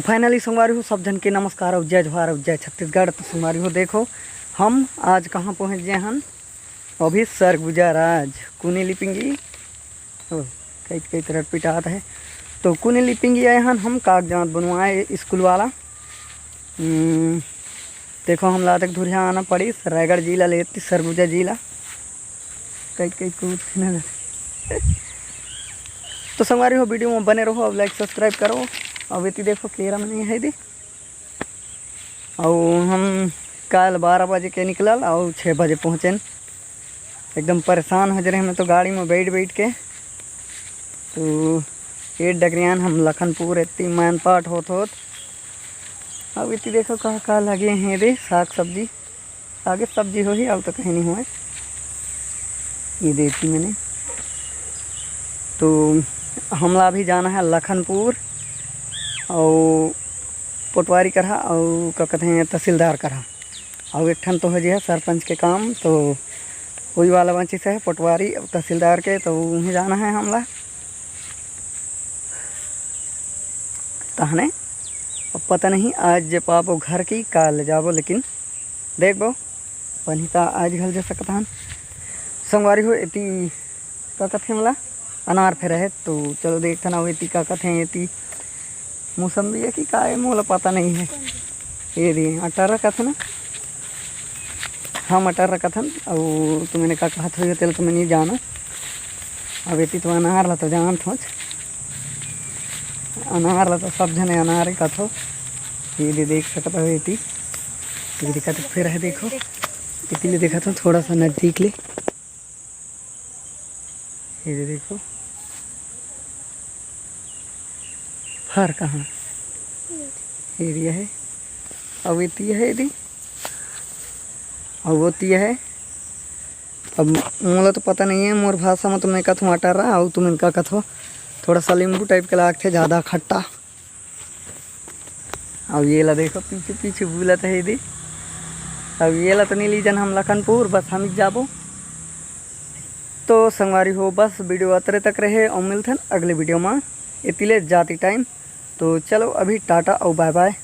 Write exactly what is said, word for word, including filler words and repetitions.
Finally संगवारी हो, सब झन के नमस्कार अउ जय जोहार अउ जय छत्तीसगढ़। तो संगवारी हो, देखो हम आज कहाँ पहुँच गए हन, अभी सरगुजा राज कुनी लिपिंगी। ओ, कई कई तरह पिटात है। तो कुनी लिपिंगी आए हन हम कागजात बनवाए स्कूल वाला। हम्म, देखो हमला तक धुरिया आना पड़िस रायगढ़ जिला ले एती सरगुजा जिला। कई कई कूद नजर। तो संगवारी हो, वीडियो में बने रहो, अब लाइक सब्सक्राइब करो। अब एती देखो केरा में नहीं है दी। अउ हम काल बारह बजे के निकलल अउ छः बजे पहुँचेन। एकदम परेशान हो जरे हमें तो गाड़ी में बैठ बैठ के। तो ये डगरियान हम लखनपुर एती मैनपाट होत होत। अब एती देखो का का लगे हैं रे साग सब्जी। आगे सब्जी होही, अब तो कहीं नहीं हुए। ये देखी मैंने तो हमला अभी जाना है लखनपुर अउ पटवारी करा अउ का कहते हैं तहसीलदार करा। अउ एक ठन तो हो जे है सरपंच के काम, तो वही वाला बाँचिस है पटवारी अउ तहसीलदार के, तो उहें जाना है हमला। तहने अब पता नहीं आज जे पाबो घर की काल जाबो, लेकिन देखबो पनी त आज घल जा सकत हन। संगवारी हो एती का कथे मला अनार फेरा है, तो चलो देखथन अउ एती का कथे एती मौसम्बी है कि का है, मोला पता नहीं है। ये दे अटर्रा कथे ना, हम अटर्रा कथन, अउ तुमन का कहत होइहो तेला तो मैं नहीं जाना। अब एती तो अनार ला तो जानत होच, अनार ला तो सब झने अनार ही कथो। ये दे देख सकत हो एती, ये दिखत फेर है देखो, एती ले देखत हो थोड़ा सा नजदीक ले। ये दे देखो फर कहाँ एरिया है। अब एती है एती, अब ओती है। अब मोला तो पता नहीं है, मोर भाषा में तो मैं कथों अटर्रा, अउ तुमन का कथो, थोड़ा सा नींबू टाइप के लागथे, ज़्यादा खट्टा। अब ये ला देखो पीछे पीछे बुलत है एती। अब ये ला तो नहीं ली जन हम लखनपुर, बस हम ही जाबो। तो संगवारी हो, बस वीडियो अतरे तक रहे अउ मिलथन अगले वीडियो में। एती ले जाती टाइम तो चलो अभी टाटा अउ बाय बाय।